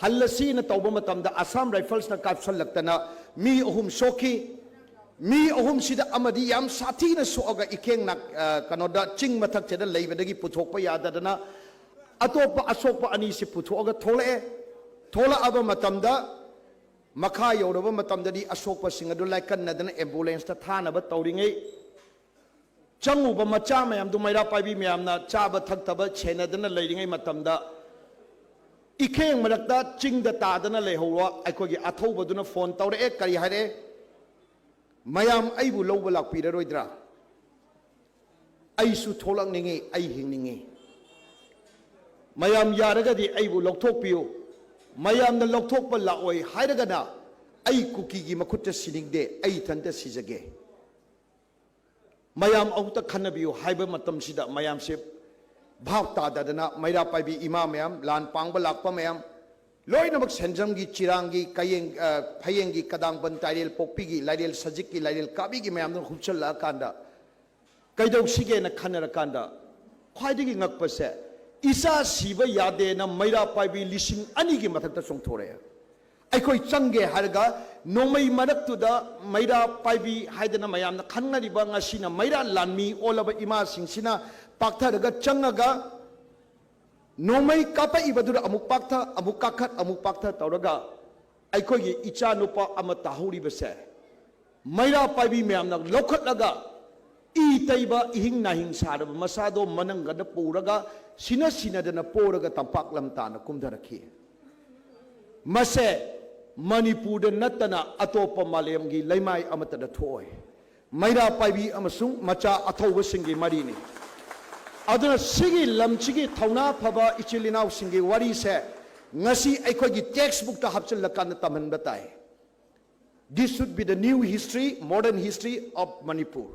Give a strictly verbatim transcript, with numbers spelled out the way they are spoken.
ꯍꯜꯂꯁꯤꯅ ꯇꯧꯕ ꯃꯇꯝꯗ Assam Riflesꯅ ꯀꯥꯞꯁꯜꯂꯛꯇꯅ ꯃꯤ ꯑꯍꯨꯝ ꯁꯣꯛꯈꯤ꯫ ꯃꯤ ꯑꯍꯨꯝꯁꯤꯗ ꯑꯃꯗꯤ ꯌꯥꯝ ꯁꯥꯊꯤꯅ ꯁꯣꯛꯑꯒ ꯏꯀꯦꯡ ꯅꯥꯛ-, ꯑ, ꯀꯩꯅꯣꯗ, ꯆꯤꯡ ꯃꯊꯛꯁꯤꯗ ꯂꯩꯕꯗꯒꯤ ꯄꯨꯊꯣꯛꯄ ꯌꯥꯗꯗꯅ ꯑꯇꯣꯞꯄ ꯑꯁꯣꯛꯄ ꯑꯅꯤꯁꯤ ꯄꯨꯊꯣꯛꯑꯒ ꯊꯣꯛꯂꯛꯑꯦ꯫ ꯊꯣꯛꯂꯛꯑꯕ ꯃꯇꯝꯗ, ꯃꯈꯥ ꯌꯧꯔꯕ ꯃꯇꯝꯗꯗꯤ ꯑꯁꯣꯛꯄꯁꯤꯡ ꯑꯗꯨ ꯂꯥꯏꯀꯠꯅꯗꯅ ambulanceꯇ ꯊꯥꯅꯕ ꯇꯧꯔꯤꯉꯩ, ꯆꯪꯉꯨꯕ ꯃꯆꯥ ꯃꯌꯥꯝꯗꯨ, ꯃꯩꯔꯥ ꯄꯥꯏꯕꯤ ꯃꯌꯥꯝꯅ ꯆꯥꯕ ꯊꯛꯇꯕ ꯁꯦꯟꯅꯗꯅ ꯂꯩꯔꯤꯉꯩ ꯃꯇꯝꯗ, ꯏꯈꯦꯡ ꯃꯔꯛꯇ ꯆꯤꯡꯗ ꯇꯥꯗꯅ ꯂꯩꯍꯧꯕ ꯑꯩꯈꯣꯏꯒꯤ ꯑꯊꯧꯕꯗꯨꯅ ꯐꯣꯟ ꯇꯧꯔꯛꯑꯦ꯫ ꯀꯔꯤ ꯍꯥꯏꯔꯛꯑꯦ? "ꯃꯌꯥꯝ ꯑꯩꯕꯨ ꯂꯧꯕ ꯂꯥꯛꯄꯤꯔꯔꯣꯏꯗ꯭ꯔꯥ? ꯑꯩꯁꯨ ꯊꯣꯛꯂꯛꯅꯤꯡꯉꯤ, ꯑꯩ ꯍꯤꯡꯅꯤꯡꯉꯤ꯫ ꯃꯌꯥꯝ ꯌꯥꯔꯒꯗꯤ ꯑꯩꯕꯨ ꯂꯧꯊꯣꯛꯄꯤꯌꯨ꯫ ꯃꯌꯥꯝꯅ ꯂꯧꯊꯣꯛꯄ ꯂꯥꯛꯑꯣꯏ ꯍꯥꯏꯔꯒꯅ ꯑꯩ ꯀꯨꯀꯤꯒꯤ ꯃꯈꯨꯠꯇ ꯁꯤꯅꯤꯡꯗꯦ, ꯑꯩ ꯏꯊꯟꯇ ꯁꯤꯖꯒꯦ꯫ ꯃꯌꯥꯝ ꯑꯃꯨꯛꯇ ꯈꯟꯅꯕꯤꯌꯨ" ꯍꯥꯏꯕ ꯃꯇꯝꯁꯤꯗ ꯃꯌꯥꯝꯁꯦ ꯚꯥꯞ ꯇꯥꯗꯗꯅ, ꯃꯩꯔꯥ ꯄꯥꯏꯕꯤ ꯏꯃꯥ ꯃꯌꯥꯝ, ꯂꯥꯟ ꯄꯥꯡꯕ ꯂꯥꯛꯄ ꯃꯌꯥꯝ, ꯂꯣꯏꯅꯃꯛ ꯁꯦꯟꯖꯝꯒꯤ, ꯆꯤꯔꯥꯡꯒꯤ, ꯀꯌꯦꯡ-, ꯑ, ꯐꯌꯦꯡꯒꯤ, ꯀꯗꯥꯡꯕꯟ, ꯇꯥꯏꯔꯦꯜ ꯄꯣꯛꯄꯤꯒꯤ, ꯂꯥꯏꯔꯦꯜ ꯁꯖꯤꯛꯀꯤ, ꯂꯥꯏꯔꯦꯜ ꯀꯥꯕꯤꯒꯤ ꯃꯌꯥꯝꯗꯨꯅ ꯍꯨꯞꯆꯜꯂꯛꯑꯀꯥꯟꯗ, ꯀꯩꯗꯧꯁꯤꯒꯦꯅ ꯈꯟꯅꯔꯀꯥꯟꯗ, ꯈ꯭ꯋꯥꯏꯗꯒꯤ ꯉꯛꯄꯁꯦ, ꯏꯆꯥ ꯁꯤꯕ ꯌꯥꯗꯦꯅ ꯃꯩꯔꯥ ꯄꯥꯏꯕꯤ ꯂꯤꯁꯤꯡ ꯑꯅꯤꯒꯤ ꯃꯊꯛꯇ ꯆꯣꯡꯊꯣꯔꯛꯑꯦ꯫ ꯑꯩꯈꯣꯏ ꯆꯪꯒꯦ ꯍꯥꯏꯔꯒ, ꯅꯣꯡꯃꯩ ꯃꯔꯛꯇꯨꯗ ꯃꯩꯔꯥ ꯄꯥꯏꯕꯤ ꯍꯥꯏꯗꯅ ꯃꯌꯥꯝꯅ ꯈꯪꯅꯔꯤꯕ, ꯉꯁꯤꯅ ꯃꯩꯔꯥ ꯂꯥꯟꯃꯤ ꯑꯣꯜꯂꯕ ꯏꯃꯥꯁꯤꯡꯁꯤꯅ ꯄꯥꯛꯊꯔꯒ ꯆꯪꯉꯒ, ꯅꯣꯡꯃꯩ ꯀꯥꯞꯄꯛꯏꯕꯗꯨꯗ ꯑꯃꯨꯛ ꯄꯥꯛꯊ, ꯑꯃꯨꯛ ꯀꯥꯈꯠ, ꯑꯃꯨꯛ ꯄꯥꯛꯊ ꯇꯧꯔꯒ, ꯑꯩꯈꯣꯏꯒꯤ ꯏꯆꯥꯅꯨꯄꯥ ꯑꯃ ꯇꯥꯍꯧꯔꯤꯕꯁꯦ, ꯃꯩꯔꯥ ꯄꯥꯏꯕꯤ ꯃꯌꯥꯝꯅ ꯂꯧꯈꯠꯂꯒ, ꯏ ꯇꯩꯕ, ꯏꯍꯤꯡ ꯅꯥꯍꯤꯡ ꯁꯥꯔꯕ ꯃꯁꯥꯗꯣ ꯃꯅꯪꯒꯟꯗ ꯄꯨꯔꯒ, ꯁꯤꯅ ꯁꯤꯅꯗꯅ ꯄꯣꯔꯒ ꯇꯝꯄꯥꯛ ꯂꯝ ꯇꯥꯅ ꯀꯨꯝꯊꯔꯛꯈꯤ꯫ ꯃꯁꯦ ꯃꯅꯤꯄꯨꯔꯗ ꯅꯠꯇꯅ ꯑꯇꯣꯞꯄ ꯃꯥꯂꯦꯝꯒꯤ ꯂꯩꯃꯥꯏ ꯑꯃꯠꯇꯗ ꯊꯣꯛꯑꯣꯏ꯫ ꯃꯩꯔꯥ ꯄꯥꯏꯕꯤ ꯑꯃꯁꯨꯡ ꯃꯆꯥ ꯑꯊꯧꯕꯁꯤꯡꯒꯤ ꯃꯔꯤꯅꯤ꯫ ꯑꯗꯨꯅ ꯁꯤꯒꯤ ꯂꯝꯁꯤꯒꯤ ꯊꯧꯅꯥ ꯐꯕ ꯏꯆꯤꯜ ꯏꯅꯥꯎꯁꯤꯡꯒꯤ ꯋꯥꯔꯤꯁꯦ ꯉꯁꯤ ꯑꯩꯈꯣꯏꯒꯤ textbookꯇ ꯍꯥꯞꯆꯤꯜꯂꯀꯥꯟꯗ ꯇꯝꯍꯟꯕ ꯇꯥꯏ꯫ This should be the new history, modern history of Manipur.